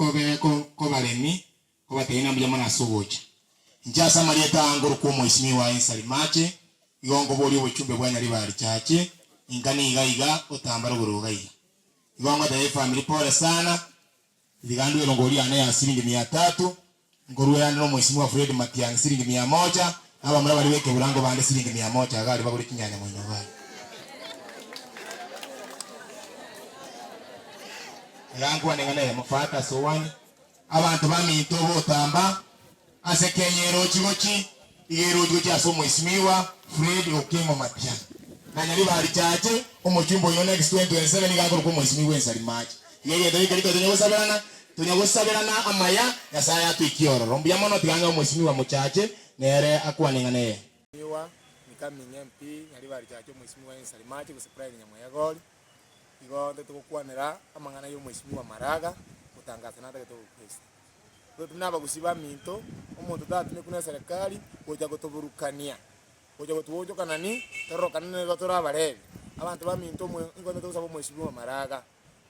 kobe kobaremi, kobatebia ng'a mbuya mono ase ogocha. Inche ase amarieta aa nkorokwa omoisimigwa aye Nsalimache, igo nkoboria obochumbe bwa Nyaribari Chache, inka niga iga, otambare igoro iga iga. Igo ngotebia efamiri pole sana, tiga ndue erongori yane ya siringi mia tatu, nkoruera ande nomoisimigwa Fred Matiang'i siringi mia moja, na abamura baria b'ekeburango bande siringi mia moja iga aria bagore chinyanya moino iga aria. Iga nkwane ng'a neyemo fata ase owane. Abanto baminto botamba ase Kenya erochi gochi, iga erochi gochia ase omoisimigwa Fred Okengo Matiang'i. Na Nyaribari Chache, omochumba oino next 2027 nigo akorokwa omoisimigwa ensari mache. Iga egento geke riko tonya gosaberana, tonya gosaberana amaya, Nyasaye atoikie ororo. Mbuya mono tiga ng'e omoisimigwa Mochache nere akwane ng'a neye. Mwiwa, Incoming MP, Nyaribari Chache omoisimigwa ensari mache gose Brian Nyamweyagori. Igo ntagete gokwanera amang'ana ya omwesimigwa Maraga, gotangasa natagete obopresto. Intwe buna abagusii baminto, omonto tatumekwa na eserekari gocha gotoburukania, gocha gotuonchokanani, tororokane nigo tore abarebi. Abanto baminto omo nigo ntagete gosaba omwesimigwa Maraga,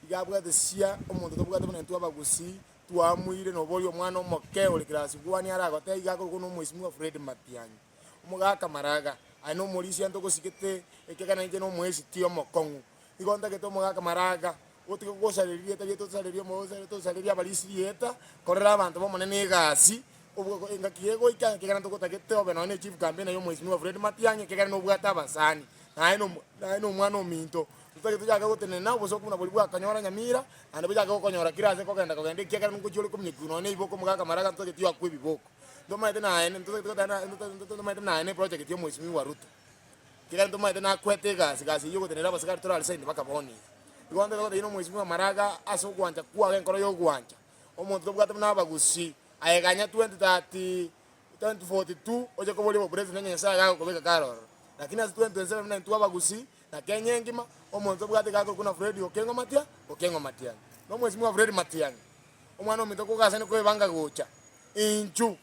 iga abwate sia omonto tobwate buna intwe abagusii, twamuire noboria omwana omoke ore class one aragotebie iga akorokwa na omwesimigwa Fred Matiang'i. Omogaka Maraga, aye nomorisia ntogosigete, ekiagera nainche nomoesiti omokong'u. Igo ntagete omogaka Maraga, otige gosareria rieta riaito tosarerie omo tosarerie abarisia rieta, korera abanto b'Omonene egasi, obwo engaki egoika ekiagera ntogotagete obe nonya ne chief campaigner ya omwesimigwa Fred Matiang'i ekiagera nobwate abasani, naye nomo naye nomwana ominto. Totagete tochake gotenena obosoku buna boria bwakanyora Nyamira, naende bochake gokonyora kera ase kogenda kogenda ekiagera nkochia ore kominyokiwa nonya na ebiboko omogaka Maraga ntotageti oakwe ebiboko. Ntomaete naye ntomaete naye ne project ya omwesimigwa Ruto. Ekiagera ntomaete nakwete egasi, gasi eywo ogotenenera abasigari torare saini mpaka bono iga. Igo ntagete gotebia na omwesimigwa Maraga ase ogwancha kwaye enkoro ya ogwancha, omonto tobwate buna abagusii, aye ganya 2030 2042 oche koboria obopresident onye Nyasaye gagokobeka kare ororo. Lakini ase 2027 buna intwe abagusii na Kenya engima, omonto tobwate gakorokwa buna Fred Okengo Matia, Okengo Matiang'i. Na omwesimigwa Fred Matiang'i, omwana ominto kogasani koebanga gocha. Inchu,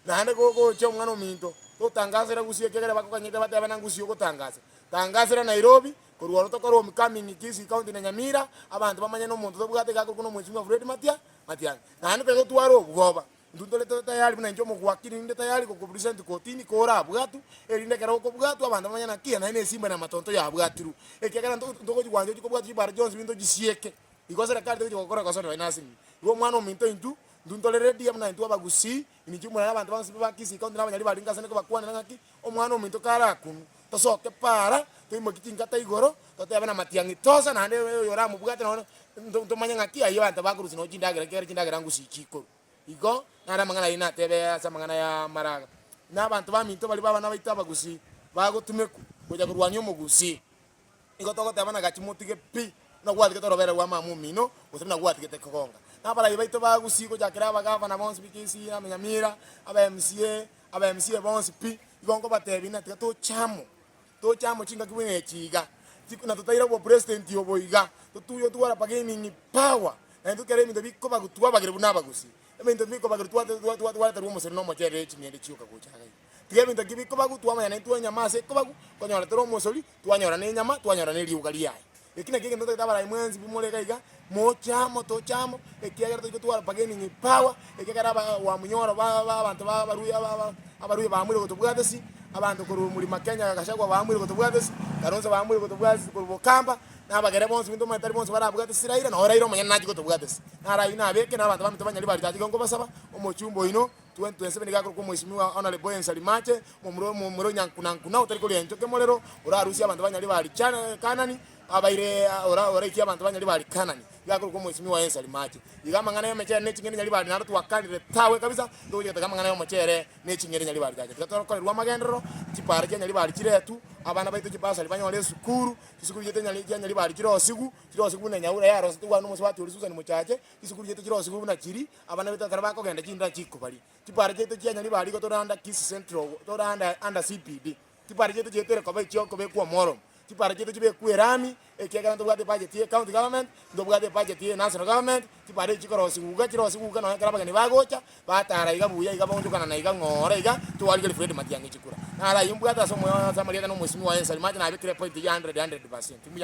naende gogocha omwana ominto, totangasera gusii ekiagera bakoganyete batebe na ngusii ogotangasa. Tangasera Nairobi, korwa oro tokore homecoming Kisii county na Nyamira, abanto bamanye na omonto tobwate iga akorokwa na omwesimigwa Fred Matia, Matiang'i. Naende tobe gotwara obwoba, intwe ntore tore tayari buna inche omogwakiri ninde tayari gokopresent kotini korabwatwe, erinde ekero okobwatwa abanto bamanye naki naende esimba na amatonto yabwatirwe. Ekiagera nto ntogochi gwancha ochi kobwatwa chibara chionsi binto chisieke, igo serikali tegochi gokora kosa nonya ase ng'ina. Igo omwana ominto intwe, Intwe ntore ready buna intwe abagusii, inche muna na abanto bonsi ba Kisii County na abanyaribari nkasane kobakwanera ng'aki, omwana ominto karakunwe, tosoke para, toimokie chingata igoro, totebe na matiang'i tosa naende oyo oramobwate nonya nto ntomanye ng'aki ayio abanto bakorusia nonya chindagera ekiagera chindagera ngusii chikorwa. Igo, naro amang'ana ayio natebe ase amang'ana ya amaraga. Na abanto baminto baria ba abana baito abagusii, bagotumekwa gocha korwania omogusii. Nigo togoteba na gachie motige pi, buna gwatigete orobere rwa mama omino, gose buna gwatigete kogonga. Na abarai baito ba Gusii gochakera abagavana bonsi be Kisii, na Nyamira, aba MCA, aba MCA bonsi pi, igo nkobatebia ng'a tiga toche amo, toche amo chingaki buna echi iga, chik na totaira obopresident obo iga, totuye totware bargaining power, naende tokere ebinto bikobagu twabagire buna abagusii, ebinto bikobagire twate twa twa twareterwa omoseri na omochere ching'ende chioka gocha iga iga. Tiga ebinto ki bikobagu twamanya naintwe enyama ase ekobagu, konyora tore omosori, Twanyora nenyama, twanyora nerioga riaye. Eki nakio egento ntagete abarai mwensi bimore iga iga, moche amo, toche amo, ekiagera tochia gotwara bargaining power, ekiagera aba wamunyoro ba ba abanto ba abaruya ba ba abaruya baamwire gotobwatesi, abanto korwa mlima Kenya Gachagua baamwire gotobwatesi, Kalonzo baamwire gotobwatesi korwa Bokamba, na abagere bonsi binto omanyete tari bonsi barabwate ase Raila, noo Raila omonyene nachie gotobwatesi. Naro ayio nabeke na abanto baminto banyari bari tachia nkobasaba, omochumba oino. 2027 nigo akorokwa Omwesimigwa Honourable Ensari Mache, momura omomura onyankunankuna otari koria enchoke morero, orarusie abanto ba Nyaribari Chana Kanani, abaire ora oraikie abanto ba Nyaribari Kanani. Iga akorokwa Omwesimigwa Ensari Mache. Iga amang'ana y'omochere ne ching'eni Nyaribari naro twakanire tawe kabisa, togochia gotaka amang'ana y'omochere ne ching'eni Nyaribari tacha. Tiga torokorerwe amagenderero, chipara chia Nyaribari chiretwe, abana baito chibasari banyore esukuru, chisukuru chiaito nyari chia Nyaribari chirosigwe, chirosigwe buna Nyaura yarosete bwana omosubati oria Susan Mochache, chisukuru chiaito chirosigwe buna chiri, Abana baito ekero bakogenda chindira chikobaria, chipara chiaito chia Nyaribari igo tore under Kisii Central, tore under under CBD. Chipara chiaito chiaetire koba echiokobekwa omworomo, chipara chiaito chibekwe erami, ekiagera ntobwate ebudget ye county government, ntobwate ebudget ye national government, chipara echi chikorosigwa iga chirosigwe iga nonya ekero abageni bagocha, batara iga buya iga baonchokana na iga ng'ora iga, twarigeria Fred Matiang'i chikura. Naro ayio mbwate ase omoyo ase amarieta na omwesimigwa oye Nsari Mache nabekire epoint eyio hundred hundred percent. Mbuya.